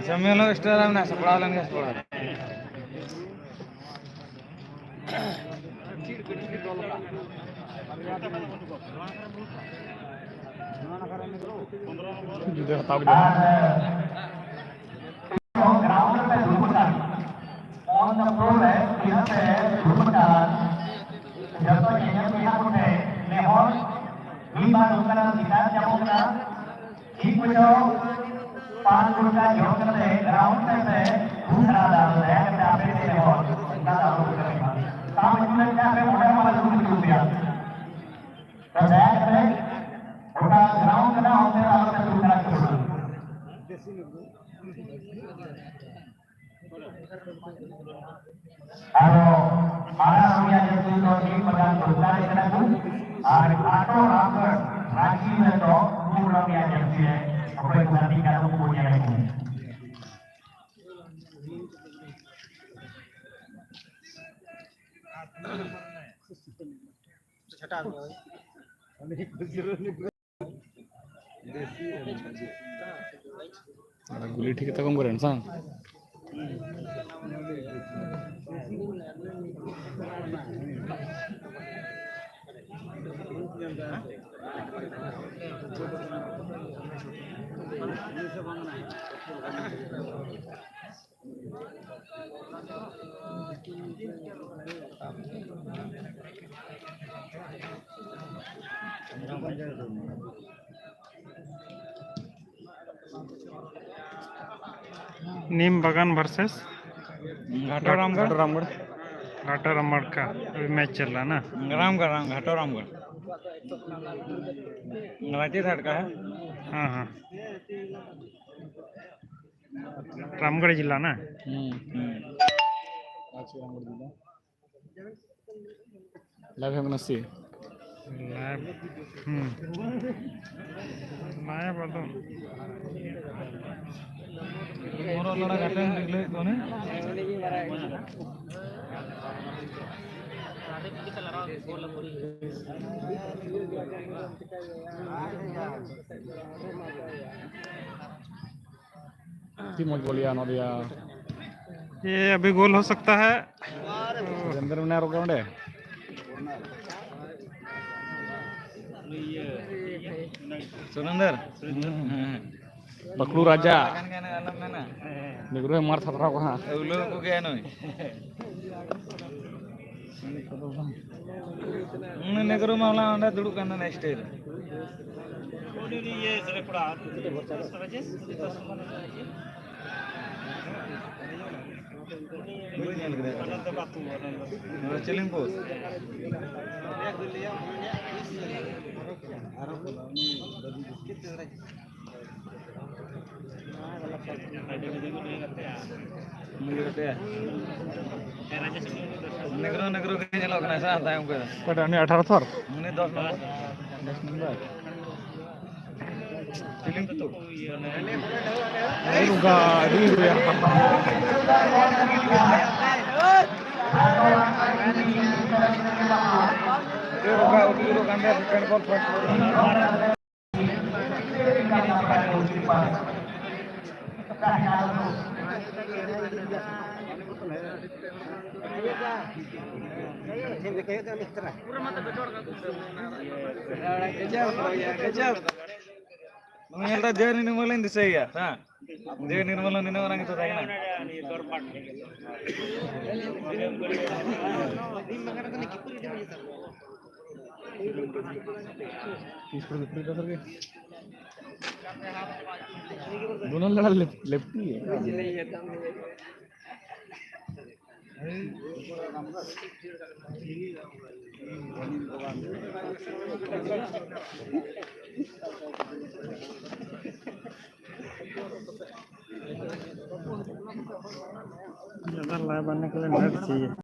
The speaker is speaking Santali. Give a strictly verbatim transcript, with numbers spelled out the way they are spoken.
ᱥᱟᱢᱤ ᱦᱚᱸ ᱮᱠᱥᱴᱨᱟ ᱨᱮ ᱢᱮᱱᱟᱜᱼᱟ, ᱥᱟᱯᱲᱟᱣ ᱞᱮᱱ ᱜᱮ ᱥᱟᱯᱲᱟᱣ᱾ ᱡᱩᱫᱤ ᱦᱟᱛᱟᱣ ᱠᱮᱫᱟ᱾ ᱜᱨᱟᱣᱩᱱᱰ ᱨᱮ ᱫᱩᱲᱩᱵ ᱟᱠᱟᱱ, on the floor ᱨᱮ ᱪᱮᱭᱟᱨ ᱨᱮ ᱫᱩᱲᱩᱵ ᱟᱠᱟᱱ ᱡᱚᱛᱚ ᱧᱮᱧᱮᱞ ᱯᱮᱲᱟ ᱠᱚᱴᱷᱮᱱ ᱱᱮᱦᱚᱨ, ᱢᱤᱫ ᱵᱟᱨ ᱚᱱᱠᱟᱱᱟᱜ ᱥᱤᱠᱟᱭᱚᱛ ᱧᱟᱢᱚᱜ ᱠᱟᱱᱟ, ᱴᱷᱤᱠ ᱢᱚᱛᱚ ᱯᱟᱸᱪ ᱜᱷᱚᱱᱴᱟ ᱡᱚᱢ ᱠᱟᱛᱮ ᱜᱨᱟᱣᱩᱱᱰ ᱥᱮᱫ ᱨᱮ ᱜᱷᱩᱨ ᱫᱟᱨᱟ ᱫᱟᱨᱟ ᱛᱮ ᱟᱯᱮ ᱴᱷᱮᱱ ᱱᱮᱦᱚᱨ, ᱚᱱᱠᱟ ᱫᱚ ᱟᱞᱚ ᱦᱩᱭᱩᱜ ᱢᱟ᱾ ᱛᱟᱣ ᱤᱥᱠᱩᱞ ᱨᱮ ᱢᱮᱱᱟᱜ ᱯᱮ ᱚᱸᱰᱮ ᱦᱚᱸ ᱵᱟᱞᱮ ᱫᱩᱲᱩᱵ ᱦᱚᱪᱚ ᱯᱮᱭᱟ᱾ ᱛᱚ ᱫᱟᱭᱟ ᱠᱟᱛᱮ ᱜᱚᱴᱟ ᱜᱨᱟᱣᱩᱱᱰ ᱠᱟᱱᱟ, ᱚᱱᱛᱮ ᱫᱚ ᱟᱞᱚ ᱯᱮ ᱫᱩᱲᱩᱵ ᱵᱟᱲᱟ ᱦᱚᱪᱚ ᱵᱚᱱᱟ᱾ ᱟᱨᱚ ᱢᱟᱨᱟᱝ ᱨᱮᱭᱟᱜ ᱧᱩᱛᱩᱢ ᱫᱚ ᱴᱤᱢ ᱵᱟᱜᱟᱱ ᱫᱚᱨᱠᱟᱨ ᱠᱟᱱᱟ ᱠᱚ᱾ ᱟᱨ ᱜᱷᱟᱴᱚ ᱨᱟᱢᱜᱚᱲ ᱨᱟᱸᱪᱤ ᱨᱮᱫᱚ ᱯᱩᱨ ᱨᱮᱭᱟᱜ ᱡᱟᱹᱨᱥᱤ ᱨᱮ ᱚᱠᱚᱭ ᱠᱚ ᱜᱟᱛᱮ ᱠᱟᱱᱟ ᱩᱱᱠᱩ ᱠᱚ ᱧᱮᱞ ᱠᱚ᱾ ᱟᱨ ᱜᱩᱞᱤ ᱴᱷᱤᱠ ᱛᱟᱠᱚᱢ ᱠᱚᱨᱮᱱ ᱥᱟᱝ᱾ नीम बगान वर्सेस घाटो रामगढ़। घाटो रामगढ़। घाटो रामगढ़ का अभी मैच चल रहा है ना? रामगढ़, राम-, घाटो रामगढ़। रांची साइड का है। हाँ, हाँ। रामगढ़ जिला ना? हम्म, हम्म। रांची रामगढ़ जिला। Live ᱦᱩᱭᱩᱜ ᱠᱟᱱᱟ ᱥᱮ? Live, ᱦᱩᱸ᱾ Live ᱟᱫᱚ᱾ ᱢᱚᱨᱚ ᱞᱟᱲᱟ ᱜᱷᱟᱴᱮᱱ ᱰᱤᱜᱽᱞᱟᱹᱭᱮᱫ ᱠᱚᱣᱟ ᱩᱱᱤ᱾ ᱟᱹᱰᱤ ᱢᱚᱡᱽ ᱜᱳᱞ ᱭᱟ ᱱᱚᱣᱟ ᱫᱚ ᱭᱟ᱾ ये अभी गोल हो सकता है। ᱥᱩᱨᱮᱱᱫᱨᱚ ᱢᱮᱱᱟᱭᱟ ᱨᱚᱜᱮ ᱚᱸᱰᱮ᱾ ᱥᱩᱨᱮᱱᱫᱨ? ᱦᱮᱸ, ᱦᱮᱸ᱾ ᱯᱟᱠᱲᱩ ᱨᱟᱡᱟ᱾ ᱠᱟᱱ ᱜᱮᱭᱟ ᱱᱩᱭ, ᱟᱞᱚᱢ ᱢᱮᱱᱟ᱾ ᱱᱮᱜᱽᱨᱳᱭ ᱢᱟᱨ ᱛᱷᱟᱛᱨᱟᱣ ᱠᱚᱣᱟ ᱦᱟᱸᱜ᱾ ᱩᱞᱟᱹᱣ ᱠᱚᱜᱮᱭᱟ ᱱᱩᱭ᱾ ᱩᱱᱤ ᱱᱮᱜᱽᱨᱳ ᱢᱟ ᱦᱚᱞᱟ ᱚᱸᱰᱮ ᱫᱩᱲᱩᱵ ᱠᱟᱱ ᱛᱟᱦᱮᱱᱟ stage ᱨᱮ᱾ ᱵᱟᱹᱧ ᱧᱮᱞ ᱠᱮᱫᱟ᱾ ᱱᱚᱣᱟ ᱪᱤᱞᱤᱢᱯᱩᱨ᱾ ᱩᱱᱤ ᱜᱮ ᱢᱮᱛᱟᱭᱟ᱾ ᱱᱮᱜᱽᱨᱳ, ᱱᱮᱜᱽᱨᱳ ᱜᱮ ᱧᱮᱞᱚᱜ ᱠᱟᱱᱟ ᱥᱮ ᱛᱟᱭᱚᱢ ᱠᱚ᱾ ᱚᱠᱚᱭᱴᱟᱜ ᱩᱱᱤ ᱟᱴᱷᱟᱨᱚ ᱛᱷᱚᱨ? ᱩᱱᱤ ᱫᱚᱥ ᱱᱚᱢᱵᱚᱨ᱾ ᱫᱚᱥ ᱱᱚᱢᱵᱚᱨ᱾ ᱪᱤᱞᱤᱢ ᱛᱩ᱾ ᱟᱹᱰᱤ ᱨᱩᱜᱟ, ᱟᱹᱰᱤ ᱨᱩᱭᱟ᱾ ᱟᱹᱰᱤ ᱨᱩᱜᱟ, ᱟᱹᱰᱤ ᱨᱩᱜᱟ ᱠᱟᱱ ᱛᱟᱭᱟ, second ball, first ball᱾ ᱩᱱᱤ ᱧᱮᱞ ᱫᱟ ᱡᱮ ᱱᱤᱱᱟᱹᱜ ᱢᱟᱨᱟᱝ ᱫᱤᱥᱟᱹᱭᱮᱭᱟ, ᱦᱮᱸ? ᱡᱮ ᱱᱤᱨᱢᱚᱞ ᱱᱤᱱᱟᱹᱜ ᱢᱟᱨᱟᱝ ᱜᱮᱛᱚ ᱛᱟᱦᱮᱸ ᱠᱟᱱᱟ᱾ ᱫᱩᱱᱟᱞ ᱞᱟᱲᱟ ᱞᱮᱯ-, ᱞᱮᱯᱴᱤ᱾ ज़्यादा लाइव आने के लिए नेट चाहिए।